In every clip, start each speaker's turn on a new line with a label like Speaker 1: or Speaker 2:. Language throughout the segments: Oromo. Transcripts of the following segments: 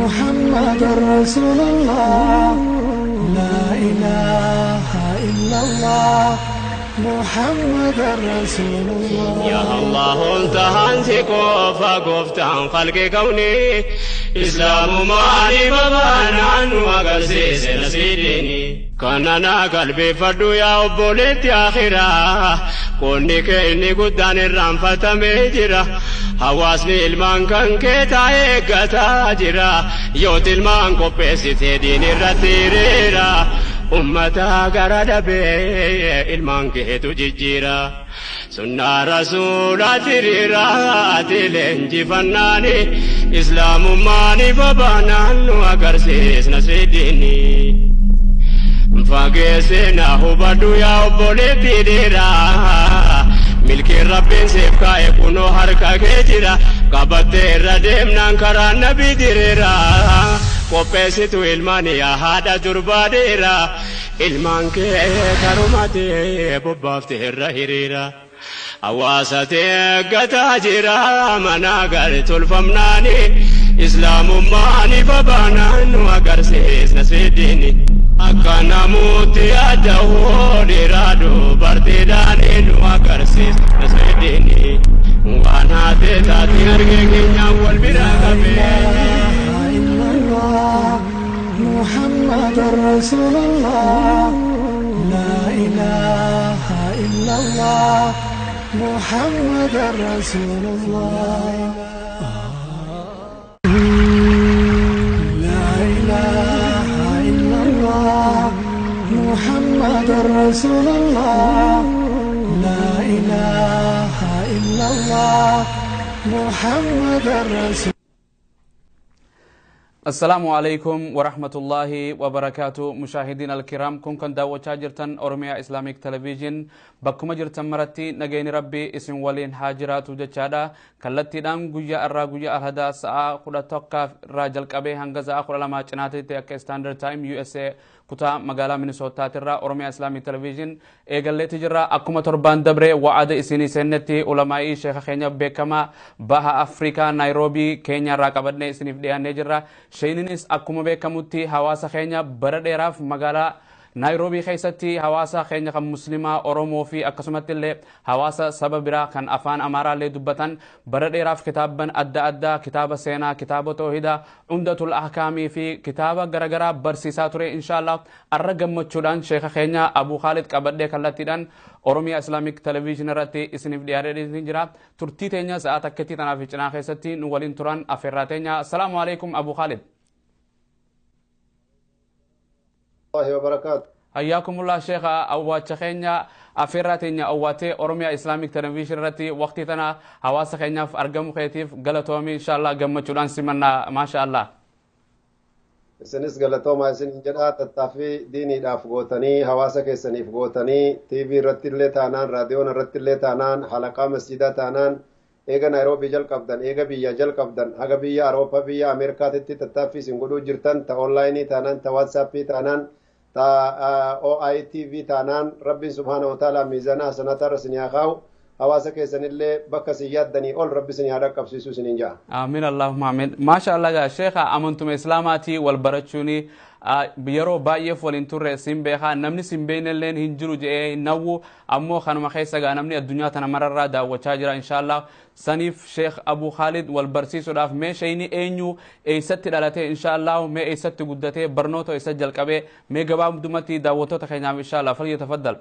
Speaker 1: محمد رسول الله. لا إله إلا الله محمد رسول الله.
Speaker 2: يا الله انتهى qofa gooftaan qalqi kawni islaamumaani babaanaan nu agarsiise nasiidini kana naa qalbeeffadhu yaa obboleetti akhiraa qonni kee inni guddaan irraanfatamee jira. Hawaasni ilmaan kan kee taa'ee eeggataa jira. Yooti ilmaan qopheessitee diin irratti hiriira. Ummata gara dabee ilmaan keetu jijjiira. Sunnaa rasuulaati hiriiraati leenjifannaani islaamummaani babaanaan nu agarsiisna sidiini. Fageessina hubadhu yaa obboleetti dhiiraa. Milkiin rabbiin siif kaa'e kunoo harka kee jira. Qabattee irra deemnaan karaa nabii diriira. Qopheessitu ilmaan yaa haadha durbaa dhiira. Ilmaan kee karumatee bobbaaftee irra hiriira. Hawaasa eeggataa jira mana gari tolfamnaani. Islaamummaani babaanaan nu agarsiisna sidiini. Akka namooti yaada'oo dhiiraa dubartiidhaan nu agarsiisna sidiini. Waan haatee taatiin argee keenyaan wal bira qabee.
Speaker 1: إلا الله محمد رسول الله. لا إله إلا الله محمد رسول الله. لا إله إلا الله محمد رسول الله. لا إله إلا الله محمد رسول.
Speaker 3: السلام عليكم ورحمة الله وبركاته. مشاهدين الكرام، كن كن داوچا جرتن أورميا إسلاميك تلفزيون بكما جرتن مرتي نجين ربي اسم ولين حاجرات جچادا كلتي دام گویا الرا گویا الهدا ساعة خدا توقع راجل قبه هنگزا خدا لما چناتي تك ستاندرد تايم يو اس اي kutaa magaalaa Minisootaati irraa Oromiyaa Islaamii Television eegalleetti jirra. Akkuma torbaan dabre wa'ada isinii seennetti ulamaa'ii sheeka keenya beekamaa baha Afrikaa Naayiroobii Keenya irraa qabannee isiniif dhiyaannee jirra. Sheeninis akkuma beekamutti hawaasa keenya bara dheeraaf magaalaa Naayiroobii keessatti hawaasa keenya kan muslimaa Oromoo fi akkasumatti illee hawaasa saba biraa kan afaan Amaaraallee dubbatan bara dheeraaf kitaabban adda addaa, kitaaba seenaa, kitaaba toohidaa, Umdatul Ahkaamii fi kitaaba garaagaraa barsiisaa ture. Inshaallah arra gammachuudhaan sheeka keenya Abuu Khaalid qabadhee kallattiidhaan Oromiyaa Islaamik Television irratti isiniif dhiyaatee jira. Turtii teenya sa'aa takkatti tanaaf cinaa keessatti nu waliin turan afeerraa teenya. Assalaamu alaikum Abuu Khaalid.
Speaker 4: الله وبركاته.
Speaker 3: حياكم الله شيخ أواتش خينيا أفراتين أواتي أورميا إسلاميك تلفزيون رتي وقتي تنا حواس خينيا في أرقام خيتيف غلطومي إن شاء الله قمة سمنا ما شاء الله.
Speaker 4: Isinis galatooma isin jedha. Tattaaffii diiniidhaaf gootanii, hawaasa keessaniif gootanii, TV irratti illee taanaan, raadiyoon irratti illee taanaan, halaqaa masjidaa taanaan, eega Naayiroobii jalqabdan, eega biyya jalqabdan, haga biyya Awurooppaa, biyya Ameerikaatitti tattaaffii isin godhuu jirtan, ta onlaayinii taanaan, ta waatsaappii taanaan, ta OITV taanaan, rabbiin subhaanahu wa ta'ala miizaana hasanaataa irra isin haa kaa'u. Hawaasa keessanillee bakka isin yaaddanii ol rabbi isin haa dhaqqabsiisu isiniin ja'a.
Speaker 3: Amiin, Allahumma amiin. Maasha Allah gaa sheekha, amantuma islaamaatii wal barachuuni yeroo baay'eef waliin turre sin beekaa, namni sin beeknelleen hin jiru jedhee hin nawwu. Ammoo kanuma keessa gaa namni addunyaa tana mararraa daawwachaa jira. Inshaallah saniif Sheekh Abu Khaalid wal barsiisuudhaaf mee sheeyni eenyu, eessatti dhalate, inshaallah mee eessatti guddatee, barnoota eessa jalqabee, mee gabaabdumatti daawwattoota keenyaaf inshaallah falyatafaddal.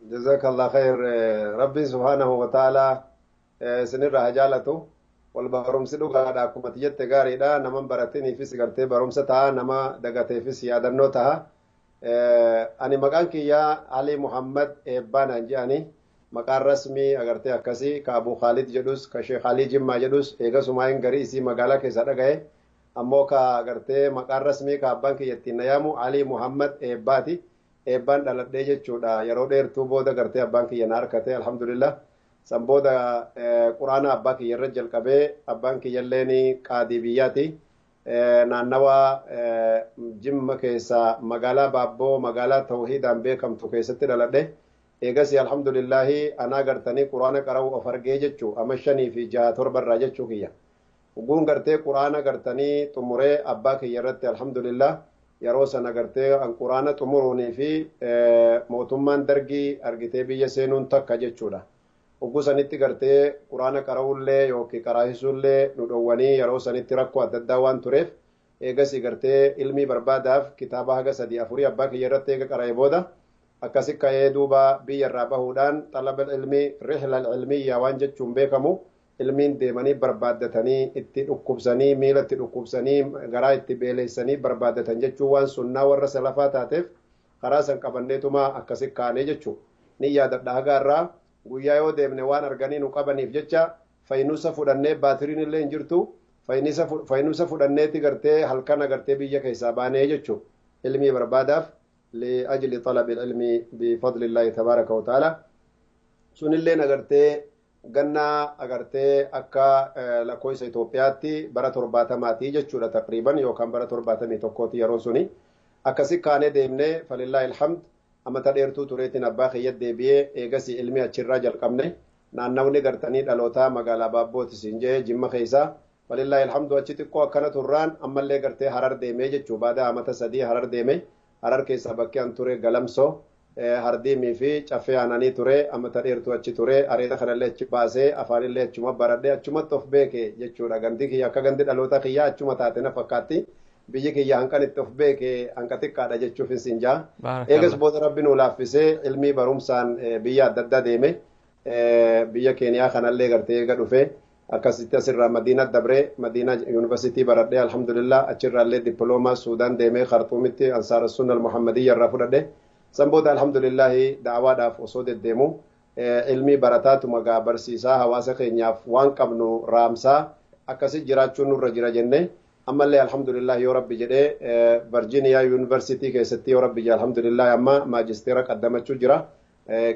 Speaker 4: جزاك الله خير. ربي سبحانه وتعالى سنرى هجالته والبرمس dhugaadha. Akkuma jette gaariidha. Nama baratiniifis gartee barumsa ta'a, nama dagateefis yaadannoo ta'a. Ani maqaan kiyyaa Ali Muhammad Eebbaa jedhani. Maqaan rasmii agartee akkasii ka Abu Khaalid jedhus, ka Sheekh Ali Jimmaa jedhus eegasumaa hin garii isii magaalaa keessa dhagaye. Ammoo ka agartee maqaan rasmii ka abbaan kiyya ittiin na yaamu Ali Muhammad Eebbaati. Eebbaan dhaladhee jechuudha. Yeroo dheertuu booda gartee abbaan kiyya na harkate, alhamdulillah. San booda quraana abbaa kiyya irra jalqabee. Abbaan kiyyalleen qaadii biyyaati. Naannawa Jimma keessa, magaalaa Baabboo, magaalaa tawhiidaan beekamtu keessatti dhaladhe. Eegas alhamdulillahi anaa gartanii quraana qara'u of argee jechuu ama 5 fi 6 7 irraa jechuu kiyya. Hogguun gartee quraana gartanii xumuree abbaa kiyya irratti alhamdulillah yeroo sana gartee quraana xumuruunii fi mootummaan dargii argitee biyya seenuun takka jechuudha. Hogguu sanitti gartee quraana qara'uullee yookiin qaraasisuullee nu dhowwanii yeroo sanitti rakkoo adda addaa waan tureef eegasii gartee ilmii barbaadaaf kitaaba haga 3 4 abbaa kiyya irratti eega qara'e booda akkasi ka'ee duuba biyya irraa bahuudhaan xalaba ilmii rihla ilmiyyaa waan jechuun beekamu ilmiin deemanii barbaaddatanii itti dhukkubsanii miila itti dhukkubsanii garaa itti beeleessanii barbaaddatan jechuun waan sunnaa warra salafaa taateef karaa san qabanneetuma akkasi kaanee jechuu ni yaadadha. Haga irraa guyyaa yoo deemne waan arganii nu qabaniif jecha faynusa fudhannee baatiriin illee hin jirtu faynusa fudhanneeti gartee halkan agartee biyya keessaa baanee jechuu ilmii barbaadaaf liajli talabi ilmi bifadlillaahi tabaaraka wa ta'ala. Sunilleen agartee gannaa agartee akka lakkoofsa Itoophiyaatti bara 70 jechuudha taqriiban yookaan bara 71 yeroo suni akkasi kaanee deemnee falillaahi alhamd amata dheertuu tureetiin abbaa kiyya deebi'ee eegasii ilmi achirraa jalqabne naannawni gartanii dhalootaa magaalaa Baabbooti siin jee Jimma keessaa falillaahi alhamdu achi xiqqoo akkana turraan ammallee gartee Harar deemee jechuu baada amata 3 Harar deeme. Harar keessaa bakki an ture Galamsoo Hardiimii fi Caffee aananii ture amata dheertuu achi ture areeda kanallee achi baasee afaanillee achuma baradhee achumatti of beeke jechuudha. Gandi kiyya akka gandi dhaloota kiyyaa achuma taate na fakkaatti. Biyyi kiyya hanqan itti of beeke hanqa xiqqaadha jechuuf hin jaa. Eegas booda rabbi nu laaffisee ilmii barumsaan biyya adda addaa deeme biyya Keeniyaa kanallee gartee eega dhufe akkasitti asirraa Madiina dabree Madiina yuunivarsiitii baradhee alhamdulillah achirraallee dippiloomaa Suudaan deemee Khartuumitti Ansaar Sunna Almuhammadiyya irraa fudhadhe. San booda alhamdulillahi da'awaadhaaf osoo deddeemu ilmii barataatuma gaa barsiisaa hawaasa keenyaaf waan qabnu raamsaa akkasi jiraachuun nurra jira jenne ammallee alhamdulillah yoo rabbi jedhee Virginia yuunivarsiitii keessatti yoo rabbi jedhe alhamdulillah amma maajisteera qaddamachuu jira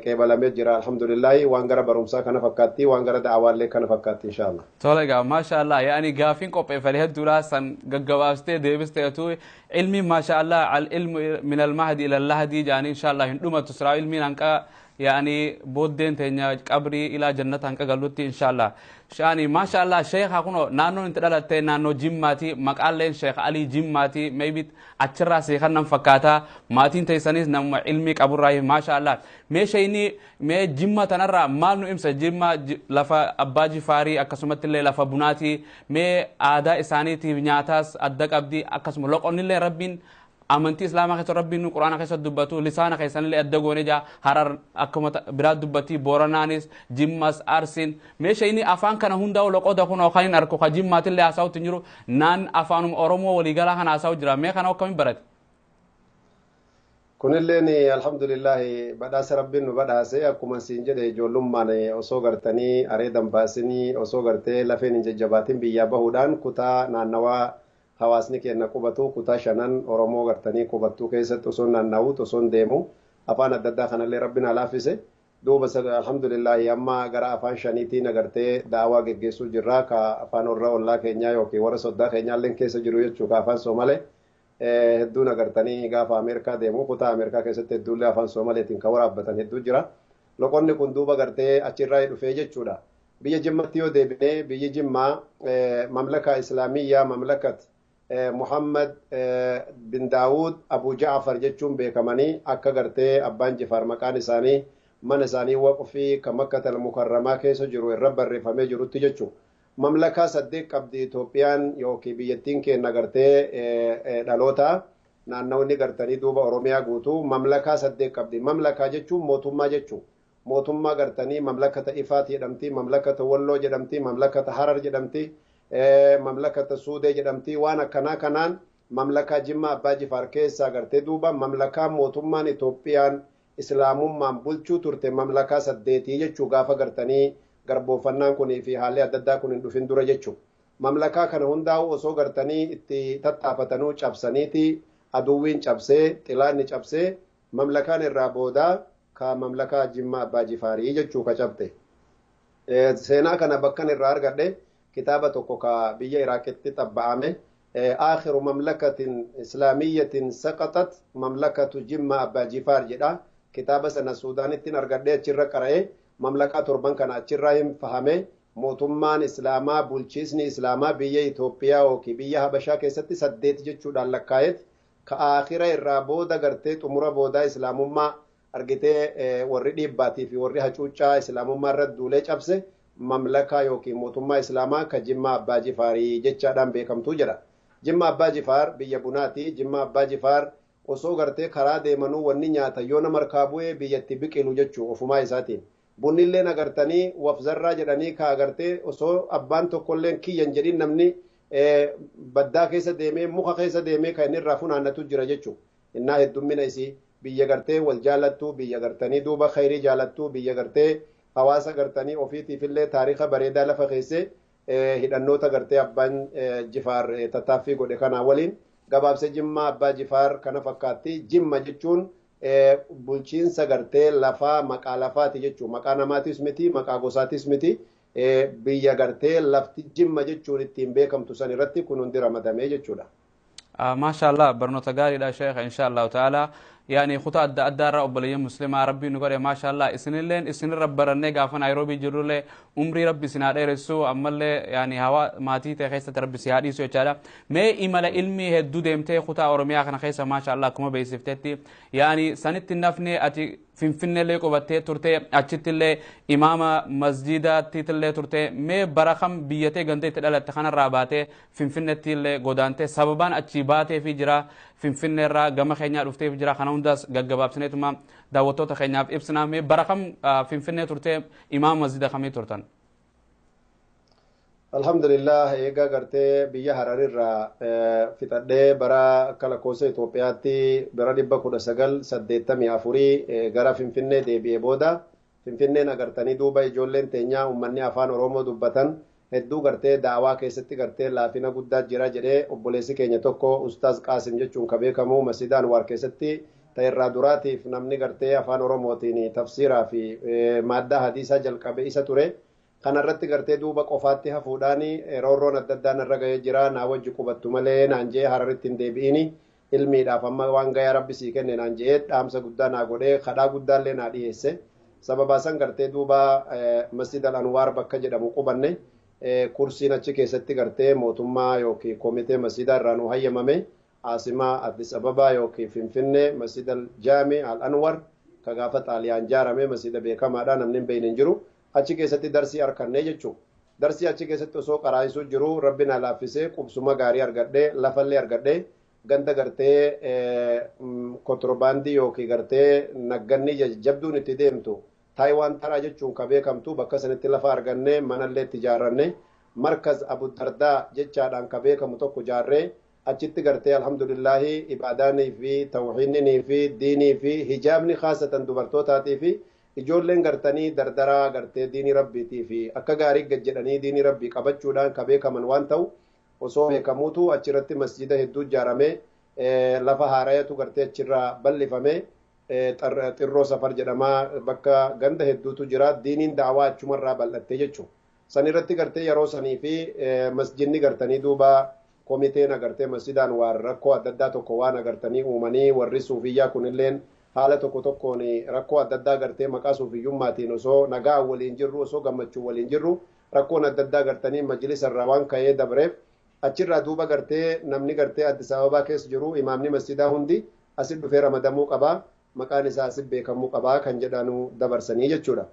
Speaker 4: qeebalamee jira alhamdulillah waan gara barumsaa kana fakkaatti waan gara da'awaallee kana fakkaatti inshaallah.
Speaker 3: Tole egaa maashaallah yaani gaafiin qopheeffate hedduudha san gaggabaabsitee deebisteetu ilmi maashaallah al ilmu min al mahdi ila al lahdi jaani inshaallah hin dhumatu siraa ilmiin hanqa yaani booddeen teenya qabrii ilaa jannata hanqa gallutti inshaallah. Shaani maashaallah sheekha kuno naannoon itti dhalatte naannoo Jimmaati maqaalleen Sheekh Alii Jimmaati maybe achirraa seekan nan fakkaata maatiin teessanis nama ilmii qaburraa maashaallah. Mee sheeyni mee Jimma tanarraa maal nu ibsa? Jimma lafa abbaa Jifaarii akkasumatti illee lafa bunaati mee aadaa isaaniitiif nyaataas adda qabdi akkasuma loqonnillee rabbiin amantii islaamaa keessa rabbiin nu quraana keessa dubbatu lisaana keessanillee adda goone jaa Harar akkuma biraa dubbatti Booranaanis Jimmas Arsiin mee sheeyni afaan kana hundaa'u loqoda kun kan hin arku ka Jimmaatillee haasa'utti hin jiru naan afaanuma Oromoo waliigalaa kana haasa'u jira mee kana akkamiin barate?
Speaker 4: Kunilleen alhamdulillahi badhaasa rabbiin nu badhaase akkuma siin jedhe ijoollummaan osoo gartanii areedan baasinii osoo gartee lafeen hin jajjabaatin biyyaa bahuudhaan kutaa naannawaa hawaasni keenya qubatu kutaa 5 Oromoo gartanii qubattuu keessatti osoo naanna'u osoo deemu afaan adda addaa kanallee rabbiin haa laaffise. Duuba alhamdulillahi amma gara afaan 5tiin agartee da'awaa geggeessuu jirra ka afaan warra ollaa keenyaa yookiin warra soddaa keenyaallee keessa jiru jechuu ka afaan Soomalee hedduun agartanii gaafa Ameerikaa deemu kutaa Ameerikaa keessatti hedduullee afaan Soomaleetiin kan waraabbatan hedduu jira. Loqonni kun duuba gartee achirraa dhufee jechuudha. Biyya Jimmatti yoo deebinee biyyi Jimmaa mamlaka Islaamiyyaa mamlakat Muhammad bin Daawud Abu Ja'far jechuun beekamanii akka gartee abbaan Jifaar maqaan isaanii mana isaanii waqfii kan Makkatal Mukarramaa keessa jiru irra barreeffamee jirutti jechuudha. Mamlakaa 8 qabdi Itoophiyaan yookiin biyyattiin keenya gartee dhaloota naannawni gartanii duuba Oromiyaa guutuu mamlakaa 8 qabdi. Mamlakaa jechuun mootummaa jechuudha. Mootummaa gartanii mamlakata Ifaat jedhamti, mamlakata Walloo jedhamti, mamlakata Harar jedhamti, mamlakata Suudee jedhamti. Waan akkanaa kanaan mamlakaa Jimma Abbaa Jifaar keessaa gartee duuba mamlakaa mootummaan Itoophiyaan islaamummaan bulchuu turte mamlakaa 8 jechuu gaafa gartanii garboofannaan kunii fi haalli adda addaa kun hin dhufin dura jechuu. Mamlakaa kana hundaa'u osoo gartanii itti tattaafatanuu cabsaniiti aduwwiin cabsee xilaanni cabsee mamlakaan irraa boodaa ka mamlakaa Jimma Abbaa Jifaarii jechuu ka cabte. Seenaa kana bakkan irraa argadhe kitaaba tokko ka biyya Iraaqitti xabba'ame aakhiru mamlakatin islaamiyyatin saqaxat mamlakatu Jimma Abbaa Jifaar jedha. Kitaaba sana Suudaanittiin argadhee achirra qara'ee mamlakaa 7 kana achirraa hin fahame. Mootummaan Islaamaa, bulchiisni Islaamaa biyya Itoophiyaa yookiin biyya Habashaa keessatti 8 jechuudhaan lakkaa'eet ka aakhira irraa booda gartee xumura boodaa Islaamummaa argitee warri dhiibbaatii fi warri hacuuccaa Islaamummaa irra duulee cabse mamlakaa yookiin mootummaa Islaamaa ka Jimmaa Abbaa Jifaarii jechaadhaan beekamtuu jedha. Jimma Abbaa Jifaar biyya bunaati. Jimma Abbaa Jifaar osoo gartee karaa deemanuu wanni nyaata yoo nama harkaa bu'ee biyyatti biqilu jechuu ofumaa isaatiin. Bunnilleen agartanii wafzarraa jedhanii ka agartee osoo abbaan tokkolleen kiyyan jedhin namni baddaa keessa deemee muka keessa deemee kan inni irraa funaannatu jira jechuu. Innaa heddummina isii biyya gartee wal jaalattuu, biyya gartanii duuba khayrii jaalattuu, biyya gartee hawaasa gartanii ofiitiifillee taariika bareedaa lafa keessee hidhannoota gartee abbaan Jifaar tattaaffii godhe kanaa waliin gabaabsee Jimmaa Abbaa Jifaar kana fakkaatti. Jimma jechuun bulchiinsa gartee lafaa, maqaa lafaati jechuun, maqaa namaatis miti, maqaa gosaatis miti, biyya gartee lafti Jimma jechuun ittiin beekamtu san irratti kun hundi ramadamee jechuudha.
Speaker 3: Maashaallah, barnoota gaariidha sheekha. Insha Allahu ta'ala, yaani kutaa adda addaa irraa obboleeyyan muslimaa Rabbii nu godhe. Maashaallah, isinilleen isinirra barannee gaafa Naayiroobii jirrullee umrii Rabbi isin haa dheeressu, ammallee yaani hawa maatii ta'e keessatti Rabbi si haa dhiisu jechaadha. Mee imala ilmii hedduu deemtee kutaa Oromiyaa kana keessa, maashaallah, akkuma beeksiftetti, yaani sanitti nafne ati Finfinneellee qubattee turte, achittillee imaama masjiidaattillee turte. Mee bara kam biyyatee gandee itti dhalatte kanarraa baatee Finfinneetti illee godaantee, sababaan achii baatee fi jira, Finfinneerraa gama keenyaa dhufteef jira, kana hundaas gaggabaabsineetuma daawwattoota keenyaaf ibsina. Mee bara kam Finfinnee turtee, imaama masjiida kamii turtan?
Speaker 4: Alhamdulillah, eegaa gartee biyya Hararirraa fixadhee bara akka lakkoofsa Itoophiyaatti bara 1984 gara Finfinnee deebi'ee booda, Finfinneen agartanii duuba ijoolleen teenyaa uummanni afaan Oromoo dubbatan hedduu gartee daawaa keessatti gartee laafina guddaa jira jedhee obboleessi keenya tokko Ustaaz Qaasim jechuun ka beekamu Masjida Anwaar keessatti ta'irraa duraatiif namni gartee afaan Oromootiin tafsiiraa fi maaddaa hadiisaa jalqabe isa ture. Kanarratti gartee duuba qofaatti hafuudhaan roorroon adda addaan irra gahee jira, naa wajji qubattu malee naan jee, Hararitti hin deebi'ini, ilmiidhaaf amma waan gayaa Rabbi sii kenne naan jee, dhaamsa guddaa naa godhee kadhaa guddaallee naa dhiyeesse. Sababaa san gartee duuba Masjid Al-Anwaar bakka jedhamu qubanne, kursiin achi keessatti gartee mootummaa yookiin komitee masjidaa irraa nu hayyamame, Asimaa Addis Ababaa yookiin Finfinnee Masjid Al-Jaami Al-Anwar ka gaafa Xaaliyaan jaarame, masjida beekamaadha, namni hin beekne hin jiru. Achi keessatti darsii harkannee jechuudha. Darsii achi keessatti osoo qaraayisuu jiru Rabbi na laaffisee qubsuma gaarii argadhee, lafallee argadhee, ganda gartee kontirbaandii yookiin gartee nagganni jajjabduun itti deemtu Taayiwaan taraa jechuun ka beekamtu bakka sanitti lafa argannee, manallee itti ijaarranne, Markaz Abu Dardaa jechaadhaan ka beekamu tokko ijaarree achitti gartee alhamdulillahi ibaadaanii fi tawxiinnii fi diinii fi hijaabni khaasatan dubartootaatii fi ijoolleen gartanii dardaraa gartee diinii Rabbiitii fi akka gaarii gad jedhanii diinii Rabbii qabachuudhaan ka beekaman waan ta'u osoo beekamuutu achirratti masjida hedduu ijaaramee, lafa haarayatu gartee achirraa bal'ifamee, xirroo safar jedhamaa bakka ganda hedduutu jira, diiniin daawaa achumarraa bal'attee jechuudha. San irratti gartee yeroo sanii fi masjidni gartanii duuba komiteen agartee masjidaan waan rakkoo adda addaa tokko waan agartanii uumanii, warri suufiyyaa kunilleen haala tokko tokkoon rakkoo adda addaa gartee maqaa suufiyyummaatiin osoo nagaa waliin jirru, osoo gammachuu waliin jirru, rakkoon adda addaa gartanii majlisa irraa waan ka'ee dabreef, achirraa duuba gartee namni gartee Addis Ababaa keessa jiru imaamni masjidaa hundi asit dhufee ramadamuu qabaa, maqaan isaa asit beekamuu qabaa kan jedhanu dabarsanii jechuudha.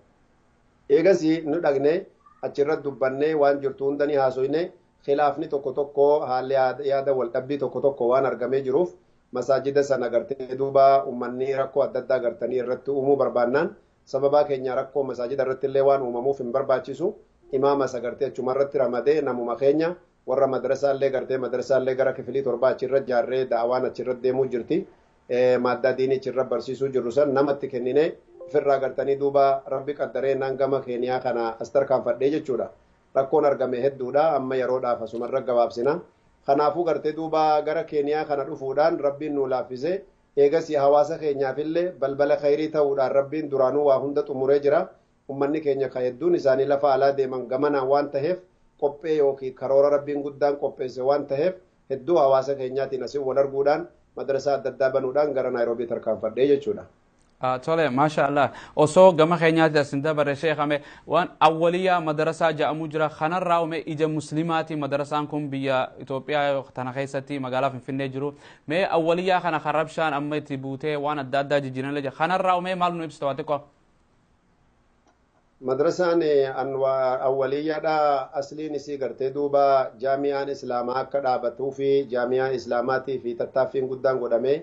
Speaker 4: Eegas nu dhaqnee achirra dubbannee waan jirtu hunda ni haasoyne. Khilaafni tokko tokko, haalli yaada wal dhabbii tokko tokko waan argamee jiruuf, masaajida sana gartee duuba uummanni rakkoo adda addaa gartanii irratti uumuu barbaannaan, sababaa keenya rakkoo masaajida irratti illee waan uumamuuf hin barbaachisu, imaama isa gartee achuma irratti ramadee, namuma keenya warra madrasaallee gartee madrasaallee gara kifilii 7 achirra ijaarree daawaan achirra deemuu jirti. Maaddaa diinii achirra barsiisuu jirru san namatti kennine ofirraa gartanii duuba Rabbi qaddaree naan gama Keeniyaa kana as tarkaanfadhee jechuudha. Rakkoon argame hedduudha, amma yeroodhaaf asumarra gabaabsina. Kanaafuu gartee duuba gara Keeniyaa kana dhufuudhaan Rabbiin nu laaffise. Eegas hawaasa keenyaafillee balbala khayrii ta'uudhaan Rabbiin duraanuu waa hunda xumuree jira. Uummanni keenya ka hedduun isaanii lafa alaa deeman gamanaan waan ta'eef, qophee yookiin karoora Rabbiin guddaan qopheesse waan ta'eef, hedduu hawaasa keenyaatiin asii wal arguudhaan madrasaa adda addaa banuudhaan gara Naayiroobii tarkaanfadhee jechuudha.
Speaker 3: Tole, maasha Allah, osoo gama keenyaatti asin dabarre, sheekame, waan awwaliyaa madarasaa jedhamu jira. Kanarraa ume ija muslimaati madarasaan kun biyya Itoophiyaa tana keessatti magaalaa Finfinnee jiru. Mee awwaliyaa kana kan rabshaan amma itti buutee waan adda addaa jijjiiranillee jira, kanarraa umee maal nu ibsita waa xiqqoo?
Speaker 4: Madrasaan awwaliyyaadha. Asliin isii gartee duuba jaamiyaan islaamaa akka dhaabatuu fi jaamiyaan islaamaatii fi tattaaffiin guddaan godhamee,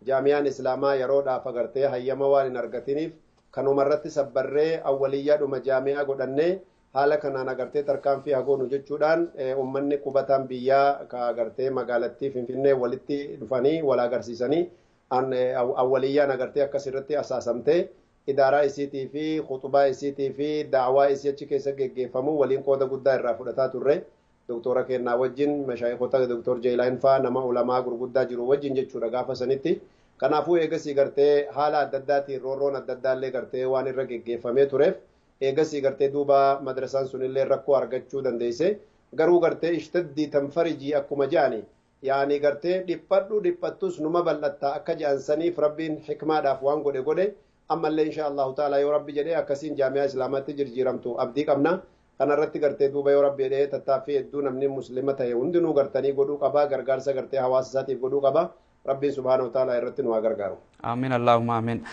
Speaker 4: jaamiyaan islaamaa yeroodhaaf agartee hayyama waan hin argatiniif, kanumarratti sabbarree awwaliyyaadhuma jaamiyaa godhannee haala kanaan agartee tarkaanfii hagoonu jechuudhaan, ummanni qubataan biyyaa ka agartee magaalattii Finfinnee walitti dhufanii wal agarsiisanii, awwaliyyaan agartee akkasirratti asaasamtee, idaaraa isiitii fi khutubaa isiitii fi daawaa isii achi keessa geggeeffamu waliin qooda guddaa irraa fudhataa turre. Doktora kennaa wajjin, mashaayikota Doktor Jeelaan faa, nama ulamaa gurguddaa jiru wajjin jechuudha gaafa sanitti. Kanaafuu eegasii gartee haala adda addaatiin roorroon adda addaallee gartee waan irra geggeeffamee tureef, eegasii gartee duuba madrasaan sunillee rakkoo argachuu dandeesse. Garuu gartee ishtaddii tanfarijii akkuma jedhani, yaani gartee dhiphadhu dhiphattus numa bal'atta akka jedhan saniif, Rabbiin hikmaadhaaf waan godhe godhe. Ammallee insha Allahu ta'ala yoo Rabbi jedhee akkasiin jaamiyaa islaamaatti jirjiiramtu abdii qabna. Kanarratti gartee duuba yoo Rabbi jedhee tattaaffii hedduu namni muslima ta'e hundinuu gartanii godhuu qaba, gargaarsa gartee hawaasa isaatiif godhuu qaba. Rabbiin subhaanahu ta'ala irratti nu haa gargaaru.
Speaker 3: Amiin, Allahumma amiin.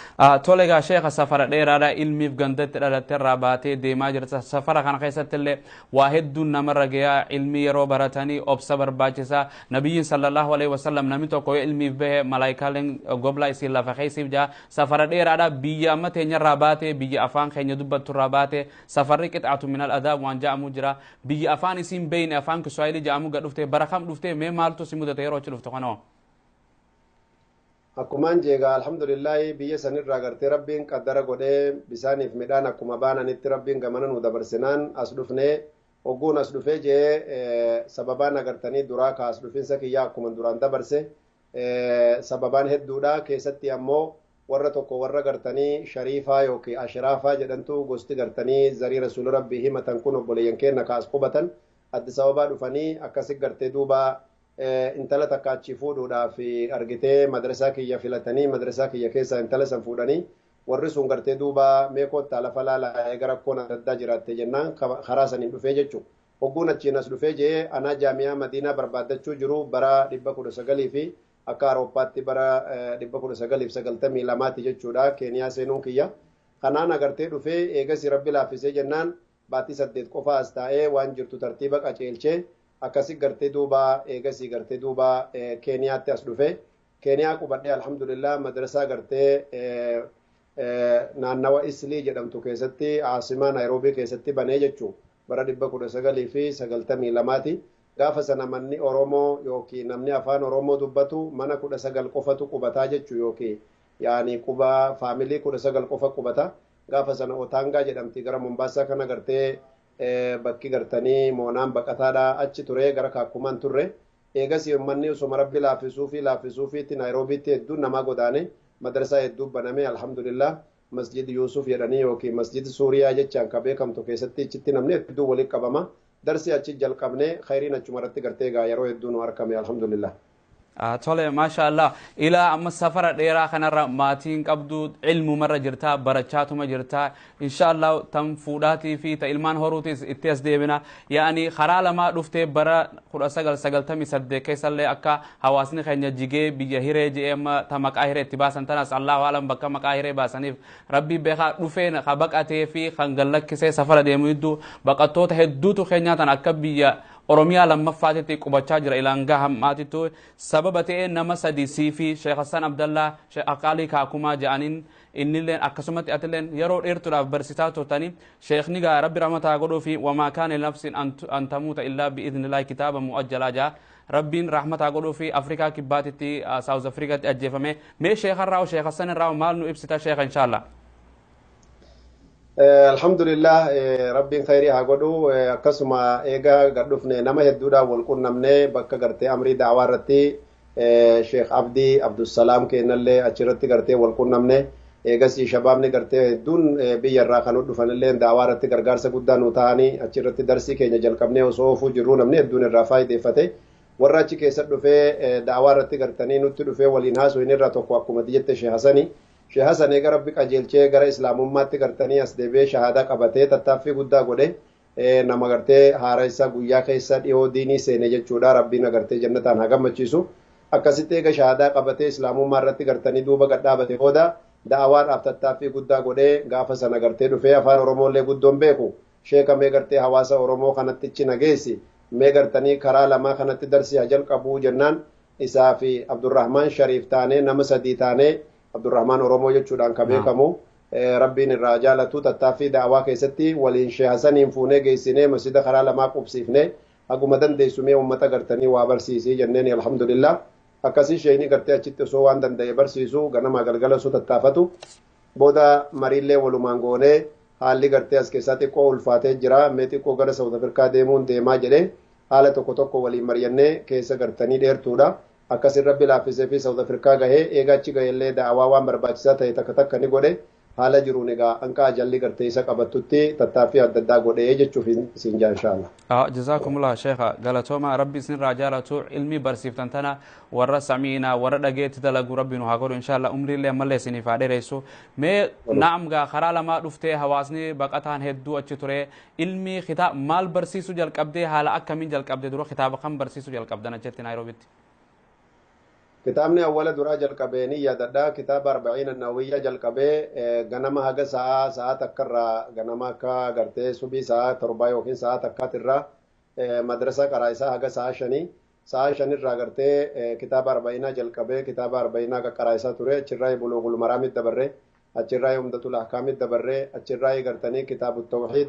Speaker 3: Tole egaa sheeka, safara dheeraadha ilmiif gandatti dhalatte irraa baatee deemaa jirta. Safara kana keessatti illee waa hedduun namarra gayaa. Ilmii yeroo baratanii obsa barbaachisaa. Nabiyyiin sallallahu alaihi wasallam namni tokko yoo ilmiif bahe malaayikaaleen goblaa isiin lafa keessiif jaa. Safara dheeraadha, biyya amma teenyarraa baatee, biyya afaan keenya dubbatturraa baatee, safarri qixaatu minal adaab waan ja'amu jira. Biyya afaan isiin beeyne, afaan Kiswahilii ja'amu gad dhuftee, bara kam dhuftee? Mee maaltu si mudate yeroo achi dhufte kanoo?
Speaker 4: Akkumaan jeegaa, alhamdulillahi, biyya sanirraa gartee Rabbiin qaddara godhee bisaaniif midhaan akkuma baananitti Rabbiin gamana nu dabarsinaan as dhufnee, hogguun as dhufee jee, sababaan agartanii duraa ka as dhufinsa kiyyaa akkuma duraan dabarse sababaan hedduudha. Keessatti ammoo warra tokko, warra gartanii shariifaa yookiin ashiraafaa jedhantu, gosti gartanii zarii rasuula Rabbii himatan kun, obboleeyyan keenya ka as qubatan Addis Ababaa dhufanii akkasi gartee duuba intala takka achi fuudhuudhaaf argitee madrasaa kiyya filatanii, madrasaa kiyya keessaa intala san fuudhanii, warri sun gartee duuba mee kottaa lafa laalaa eega rakkoon adda addaa jiraatte jennaan karaa saniin dhufee jechuudha. Hogguun achiin as dhufee jee, anaa jaamiyaa Madiinaa barbaaddachuu jiru bara 1900 fi akka Awurooppaatti bara 1992ti jechuudha Keeniyaa seenuun kiyya. Kanaan agartee dhufee, eegas Rabbi laaffisee jennaan baatii 8 qofa as taa'ee waan jirtu tartiiba qaceelchee, akkasi gartee duuba eegasii gartee duuba Keeniyaatti as dhufe. Keeniyaa qubadhee, alhamdulillah, madrasaa gartee naannawa Islii jedhamtu keessatti, caasimaa Naayiroobii keessatti banee jechuu bara 1992ti. Gaafa sana manni Oromoo yookiin namni afaan Oromoo dubbatu mana 19 qofatu qubataa jechuu, yookiin yaani quba faamilii 19 qofa qubata. Gaafa sana Otaangaa jedhamti, gara Mombaasaa kana gartee bakki gartanii moonaan baqataadha achi ture, gara Kaakkumaan turre. Eegas uummanni osoma Rabbi laaffisuu fi laaffisuu fiitti Naayiroobiitti hedduun namaa godaane, madrasaa hedduu baname, alhamdulillah. Masjid Yuusuf jedhanii yookiin Masjid Suuriyaa jechaan ka beekamtu keessatti achitti namni hedduu walitti qabama. Darsii achi jalqabne, khayriin achuma irratti gartee egaa yeroo hedduu nu argame, alhamdulillah.
Speaker 3: Tole, maasha Allah. Ilaa amma safara dheeraa kanarra maatiin qabdu, ilmumarra jirtaa, barachaatuma jirtaa. Insha Allah tan fuudhaatii fi ta ilmaan horuutis itti as deebina. Yaani karaa lamaa dhuftee, bara 1998 keessallee akka hawaasni keenya jigee biyya hiree je'ee amma ta maqaa hiree itti baasan tanas, Allahu alam, bakka maqaa hiree baasaniif Rabbii beekaa, dhufee ka baqatee fi kan gallakkisee safara deemu hedduu, baqattoota hedduutu keenyaa tan akka biyya Oromiyaa lammaffaatitti qubachaa jira. Ilaangaa hammaatittu sababa ta'ee nama sadi, sii fi Sheekh Hassan Abdallaa, Sheekh Aqaalii Kaakumaa jedhaniin, innilleen akkasumatti atilleen yeroo dheertuudhaaf barsiisaa turtanii. Sheekni gaa Rabbi rahmataa godhuu fi wamaa kaana linafsin an tamuuta illaa bi'idhnillaahi kitaaba mu'ajjalaa jaa. Rabbiin rahmataa godhuu fi Afrikaa Kibbaatitti, Saawuz Afrikaatti ajjeefame. Mee sheekarraa, Sheekh Hassan irraa maal nu ibsita, sheekha, inshaalla?
Speaker 4: Alhamdulillah, Rabbiin khayrii haa godhu. Akkasuma eega gad dhufne nama hedduudhaan wal qunnamne, bakka gartee amrii da'awaa irratti Sheekh Abdii Abdussalaam kennallee achirratti gartee wal qunnamne. Eegasii shabaabni gartee hedduun biyya irraa kan dhufanillee da'awaa irratti gargaarsa guddaa nu ta'anii, achirratti darsii keenya jalqabnee osoo oofuu jirruu namni hedduun irraa faayideeffate. Warra achi keessa dhufee da'awaa irratti gartanii nutti dhufee waliin haasoo irraa tokko akkuma jette Sheekh Hasani. Sheekh Hasan eega Rabbi qajeelchee gara islaamummaatti gartanii as deebi'ee shahaadaa qabatee tattaaffii guddaa godhe nama gartee haara isaa guyyaa keessa dhiyoo diinii seene jechuudha. Rabbiin agartee jannataan haa gammachiisu. Akkasitti eega shahaadaa qabatee islaamummaa irratti gartanii duuba gad dhaabate booda da'awaadhaaf tattaaffii guddaa godhee gaafa sana gartee dhufee afaan Oromooillee guddoon beeku. Sheeka mee gartee hawaasa Oromoo kanatti ichi nageessi. Mee gartanii karaa lamaa kanatti darsii haa jalqabuu jennaan isaa fi Abdurrahmaan Shariif taanee nama sadii taanee Abdurrahmaan Oromoo jechuudhaan kan beekamu Rabbiin irraa jaalatu tattaaffii da'awaa keessatti waliin Sheekh Hasaniin fuunee geessinee masjida karaa lamaa qubsiifnee haguma dandeessu mee uummata gartanii waa barsiisii jenneen alhamdulillah. Akkasii sheekni gartee achitti osoo waan danda'e barsiisu ganamaa galgala osoo tattaafatu booda mariillee walumaan goonee haalli gartee as keessaa xiqqoo ulfaatee jira mee xiqqoo gara Saawud Afrikaa deemuun deemaa jedhee haala tokko tokko waliin mari'annee keessa gartanii dheertuudha. Akkasin Rabbi laaffisee fi Saawud Afrikaa gahee eega achi gaheellee da'awaa waan barbaachisaa ta'e takka takka ni godhe haala jiruun egaa hanqa ajalli gartee isa qabattutti tattaaffii adda addaa godhee jechuuf isin jaa inshaAllah.
Speaker 3: Jazaakumullah sheekha galatooma Rabbi isinirraa jaalatu ilmi barsiiftan tana warra samiinaa warra dhageetti dalagu Rabbi nu haa godhu inshaAllah umriillee ammallee isiniif haa dheeressu. Mee naam gaa karaa lamaa dhuftee hawaasni baqataan hedduu achi ture ilmi kitaaba maal barsiisuu jalqabdee haala akkamiin jalqabdee dura kitaaba kam barsiisuu jalqabdan achitti Naayiroobitti?
Speaker 4: Kitaabni awwala duraa jalqabee ni yaadadha. Kitaaba Arba'iina Nawawiyyaa jalqabee ganama haga sa'aa takkarraa ganama akka gartee subii sa'aa 7 yookiin sa'aa takkaatirraa madrasaa qaraa isaa haga sa'aa 5 sa'aa 5irraa gartee kitaaba Arba'iinaa jalqabee kitaaba Arba'iinaa qaraa isaa ture. Achirraa Buluugul Maraamit dabarree achirraa Umdatul Ahkaamit dabarree achirraa gartanii kitaabu Tawxiid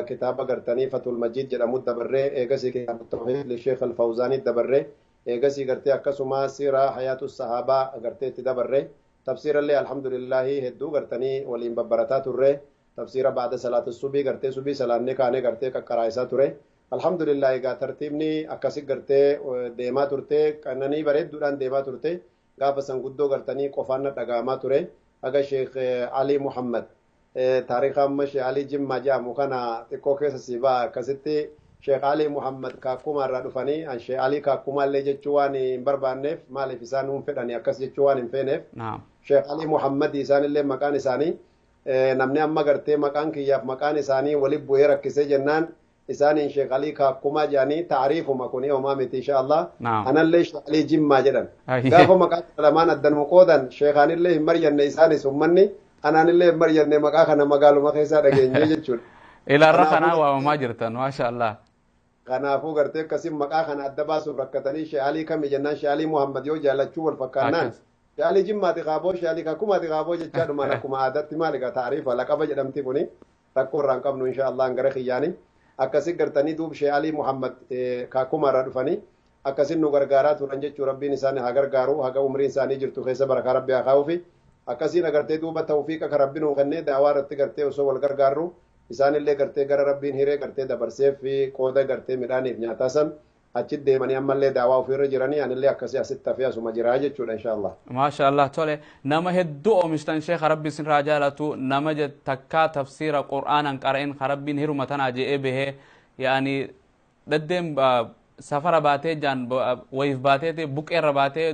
Speaker 4: kitaaba gartanii Fatul Majiid jedhamu dabarree eegasii kitaabu Tawxiid Lisheekh Alfawzaanit dabarree eegasii gartee akkasuma siiraa hayaatu sahaabaa gartee itti dabarre tafsiirallee alhamdulillahi hedduu gartanii waliin babbarataa turre tafsiira baada salaata subii gartee subii salaannee kaanee gartee qaqqaraa isaa ture alhamdulillahi egaa tartiibni akkasi gartee deemaa turte qananii bareedduudhaan deemaa turte gaafa san guddoo gartanii qofaan dhaga'amaa ture haga Sheekh Alii Muhammad taariika amma Sheekh Alii Jimmaa jedhamu kana xiqqoo keessa si ba'a akkasitti Sheekh Alii Muhammad Kaakkumaa irraa dhufanii an Sheekh Alii Kaakkumaa illee jechuu waan hin barbaanneef maaliif isaan hin fedhani akkas jechuu waan hin feeneef Sheekh Alii Muhammad isaan illee maqaan isaanii namni amma gartee maqaan kiyyaaf maqaan isaanii walitti bu'ee rakkisee jennaan isaaniin Sheekh Alii Kaakkumaa jedhanii taariifuma kun homaa miti insha Allah anallee Sheekh Alii Jimmaa jedhan gaafa maqaa lamaan addan qoodan sheekhaanillee hin maryanne isaanis ummanni anaanillee hin maryanne maqaa kana magaaluma keessaa dhageenye jechuudha.
Speaker 3: Ilaarra kanaa waamamaa jirtan maasha Allah.
Speaker 4: Kanaafuu gartee akkasiin maqaa kana adda baasuuf rakkatanii Sheekh Alii kami jennaan Sheekh Alii Muhammad yoo jaallachuu wal fakkaannaan Sheekh Alii Jimmaati qaaboo Sheekh Alii Kaakkumaati qaaboo jechaadhumaan akkuma aadaatti maali egaa taariifa laqaba jedhamti kuni rakkoo irraa hin qabnu insha Allah gara kiyyaani akkasiin gartanii duub Sheekh Alii Muhammad Kaakkumaa irraa dhufanii akkasiin nu gargaaraa turan jechuu Rabbiin isaanii haa gargaaru haga umriin isaanii jirtu keessa barakaa Rabbi haa kaa'uufi akkasiin agartee duuba tawfiiqa kan Rabbi nuu kennee daawaa irratti gartee osoo wal gargaarru isaanillee gartee gara Rabbiin hiree gartee dabarsee fi qooda gartee midhaaniif nyaataa san achi deemanii ammallee daawaa ofiirra jiranii anillee akkasii asitti hafee asuma jiraa jechuudha insha Allah.
Speaker 3: Maasha Allah tole nama hedduu oomishtan sheekha Rabbi isinirraa jaalatu nama takkaa tafsiira Qur'aanaan qara'in ka Rabbiin hiruma tanaa je'ee bahee yaani dhaddeen safara baatee jaan wayiif baatee buqqeerra baatee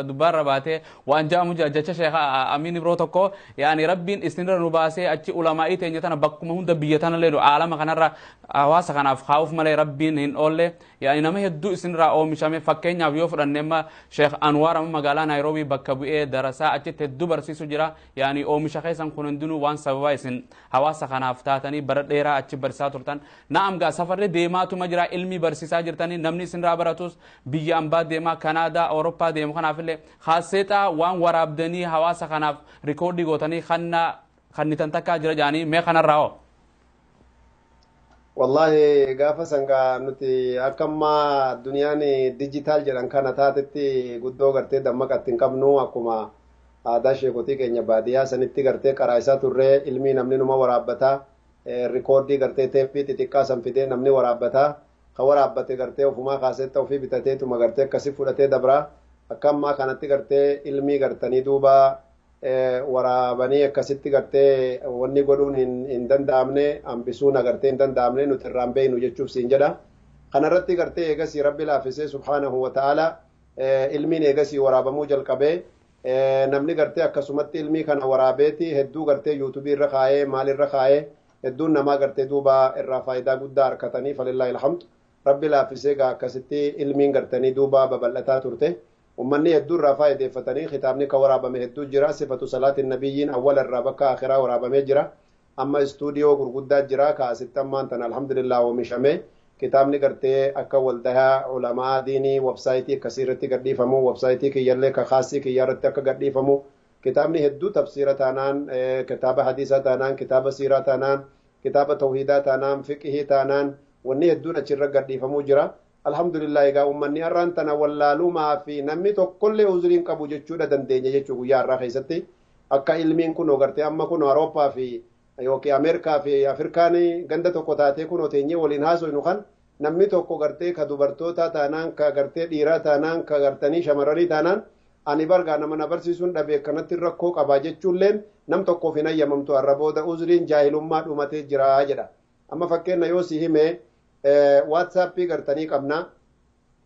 Speaker 3: dubbaarra baatee waan ja'amu jecha sheekha Amiin Ibroo tokko yaani Rabbiin isinirra nu baasee achi ulamaa'ii teenya tana bakkuma hunda biyya tanallee nu aalama kanarra hawaasa kanaaf kaa'uuf malee Rabbiin hin oolle yaani nama hedduu isinirraa oomishame fakkeenyaaf yoo fudhanne amma Sheekh Anwaar amma magaalaa Naayiroobii bakka bu'ee darasaa achitti hedduu barsiisu jira yaani oomisha keessan kun hundinuu waan sababa isin hawaasa kanaaf taatanii bara dheeraa achi barsiisaa turtan na'am gaa safarri deemaatuma jira ilmi barsiisaa jirtanii namni isinirraa baratus biyya ambaa deemaa Kanaadaa Awurooppaa deemu kanaafillee haaseexaa waan waraabdanii hawaasa kanaaf rikoordii gootanii kannitan takkaa jira jedhanii mee kanarraa hoo?
Speaker 4: Wallahi gaafa sangaa nuti akka ammaa addunyaan dijitaal jedhan kana taatetti guddoo gartee dammaqatti hin qabnu akkuma aadaa sheekotii keenya baadiyyaa sanitti gartee karaa isaa turree ilmii namni numa waraabbataa rikoordii gartee teeppii xixiqqaa san fidee namni waraabbataa ka waraabbate gartee ofumaa kaaseetta ofii bitateetuma gartee akkasi fudhatee dabraa akka ammaa kanatti gartee ilmii gartanii duuba waraabanii akkasitti gartee wanni godhuun hin danda'amne hambisuun agartee hin danda'amne nuti irraan beeynu jechuuf siin jedha. Kanarratti gartee eegasii Rabbi laaffisee subhaanahu wa ta'ala ilmiin eegasii waraabamuu jalqabee Namni gartee akkasumatti ilmii kana waraabeeti hedduu gartee yuutuubii irra kaayee maalirra kaayee hedduun namaa gartee duuba irraa faayidaa guddaa harkatanii, falillaahi alhamdu, rabbi laaffisee gaa akkasitti ilmiin gartanii duuba babal'ataa turte. Ummanni hedduu irraa faayideeffatanii kitaabni ka waraabame hedduu jira. Sifatu salaatiin nabiyyiin awwala irraa bakka akhiraa waraabamee jira. Amma istuudiyoo gurguddaa jira ka asitti ammaan tana alhamdulillah oomishamee kitaabni gartee akka waldahaa ulamaa diinii websaayitii akkasii irratti gadhiifamu, websaayitii kiyyallee ka kaasii kiyyaa irratti akka gadhiifamu, kitaabni hedduu tafsiira taanaan, kitaaba hadiisaa taanaan, kitaaba siiraa taanaan, kitaaba tawhiidaa taanaan, fiqhii taanaan, wanni hedduun achirra gadhiifamuu jira. Alhamdulillah, egaa ummanni har'aan tana wallaalumaa fi namni tokkollee uzuriin qabu jechuudha dandeenya jechuu. Guyyaa har'aa keessatti akka ilmiin kun gartee amma kun Awurooppaa fi yookiin Ameerikaa fi Afrikaan ganda tokko taatee kun teenyee waliin haasofnu kan namni tokko gartee ka dubartootaa taanaan, ka gartee dhiiraa taanaan, ka gartanii shamarranii taanaan, ani bargaa nama na barsiisuun dhabe kanatti rakkoo qabaa jechuulleen nam tokkoof hin hayyamamtu. Har'a booda uzuriin jaahilummaa dhumatee jira jedha. Amma fakkeenya yoo si hime, waatsaappii gartanii qabna.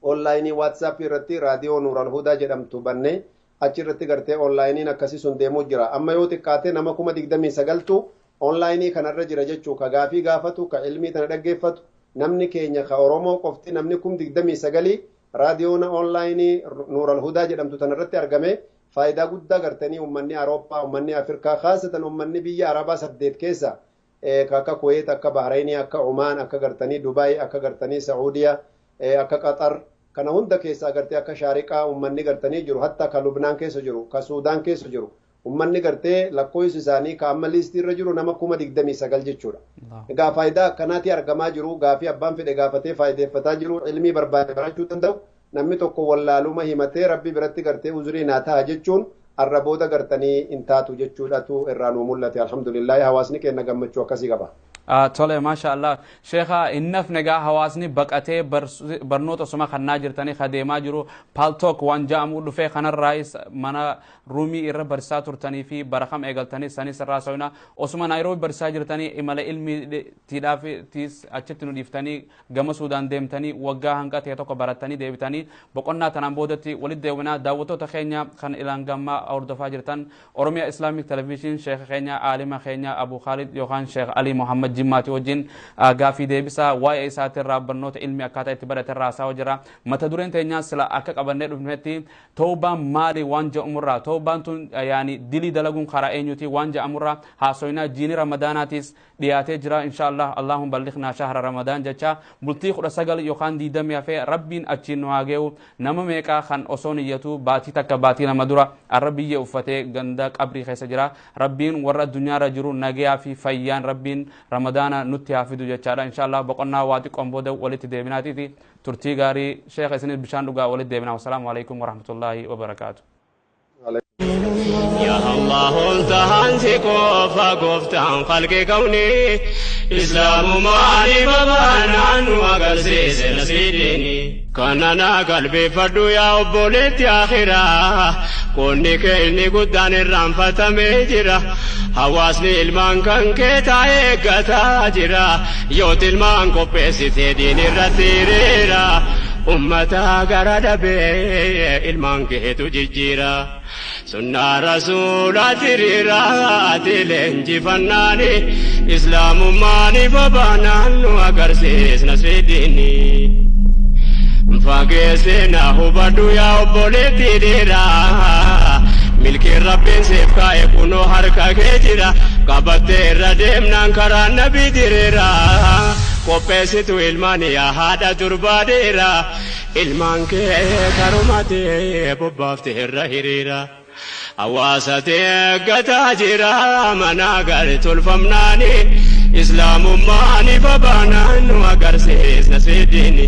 Speaker 4: Onlaayinii waatsaappii irratti raadiyoo Nuural Hudaa jedhamtu bannee achi irratti gartee onlaayiniin akkasii sun deemuu jira. Amma yoo xiqqaate nama 29,000tu onlaayinii kanarra jira jechuu, ka gaafii gaafatu, ka ilmii tana dhaggeeffatu. Namni keenya ka Oromoo qofti namni 29,000 raadiyoon onlaayinii Nuural Hudaa jedhamtu tanarratti argame. Faayidaa guddaa gartanii ummanni Awurooppaa, ummanni Afrikaa, khaasatan ummanni biyya Arabaa 8 keessa akka Kuweet, akka Bahreenii, akka Omaan, akka gartanii Dubaay, akka gartanii Sacuudiyaa, akka Qaxar kana hunda keessaa gartee akka Shaariqaa ummanni gartanii jiru, hatta ka Lubnaan keessa jiru, ka Suudaan keessa jiru, ummanni gartee lakkoofsi isaanii ka amma liistii irra jiru nama 29,000 jechuudha. Egaa faayidaa akkanaati argamaa jiru. Gaafii abbaan fedhe gaafatee faayideeffataa jiru, ilmii barbaade barachuu danda'u. Namni tokko wallaaluma himatee rabbi biratti gartee uzurii naa ta'a jechuun har'a booda gartanii hin taatu jechuudhatu irraa nu mul'ate. Alhamdulillahi, hawaasni keenya gammachuu akkasii qaba.
Speaker 3: Tole, maasha Allah, sheekha, hin nafne. Gaa hawaasni baqatee barnoota osuma kannaa jirtanii kadeemaa jiru Paltalk waan ja'amu dhufee kanarraayis mana ruumii irra barsiisaa turtanii fi bara kam eegaltanii sanis irraa so'ina. Osuma Naayiroobi barsiisaa jirtanii imala ilmiitiidhaaf tiis achitti nu dhiiftanii gama Suudaan deemtanii waggaa hanga ta'e tokko barattanii deebitanii. Boqonnaa tanaan boodatti walitti deebinaa. Daawwattoota keenya kan ilaan gammaa hordofaa jirtan Oromiyaa Islamic Television, sheekha keenya, aalima keenya Abu Khaalid yookaan Sheekh Ali Muhammad Jimmaati wajjin gaafii deebisaa waa'ee isaatirraa, barnoota ilmi akkaataa itti barate irraa haasawaa jira. Mata dureen teenyaa sila akka qabannee dhufnetti tawbaan maali waan jedhamurraa, tawbaan tun yaani dilii dalaguun karaa eenyuti waan jedhamurraa haasoyinaa. Jiini ramadaanaatis dhiyaatee jira. Insha Allah, Allahum ballignaa shahra Ramadaan jecha bultii 19 yookaan 20 hafee, rabbiin achiin nu haa ge'u. Nama meeqaa kan osoo niyyatu baatii takka baatii 2 dura arra biyya uffatee ganda qabrii keessa jira. Rabbiin warra addunyaarra jiru nagayaa fi fayyaan rabbiin ramadaana nutti haa fidu jechaadha. Insha Allah, boqonnaa waa xiqqoon booda walitti deebinaatiiti. Turtii gaarii sheekha, isinis bishaan dhugaa, walitti deebinaa. Wassalaamu alaikum warahmatullaahi wabarakaatu.
Speaker 2: يا الله انتهان سيكوفا قفتان خلق كوني إسلام مالي بابانا وقرسيس نسيديني كاننا قلبي فردو يا أبوليت يا آخرة كوني كإني قدان الرنفة ميجرة. Hawaasni ilmaan kan kee taa'ee eeggataa jira. Yooti ilmaan qopheessitee diin irratti hiriira. Ummata gara dhabee ilmaan keetu jijjiira. Sunnaa rasuulaati hiriiraati leenjifannaani. Islaamummaani babaanaan nu agarsiisna sidiini. Fageessina hubadhu yaa obboleetti dhiiraa. Milkiin rabbiin siif kaa'e kunoo harka kee jira. Qabattee irra deemnaan karaa nabii diriira. Qopheessitu ilmaan yaa haadha durbaa dhiira. Ilmaan kee karumatee bobbaafte irra hiriira. Hawaasa eeggataa jira mana gari tolfamnaani. Islaamummaani babaanaan nu agarsiisna sidiini.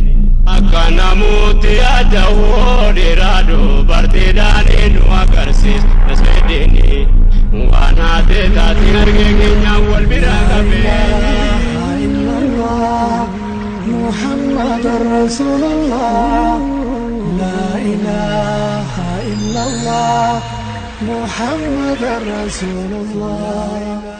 Speaker 2: Akka namooti adda dhiiraa dubartiidhaan nu agarsiisna sidiini. Waan haate taatiin argee keenyaan wal bira qabee.
Speaker 1: محمد رسول الله، لا إله إلا الله، محمد رسول الله.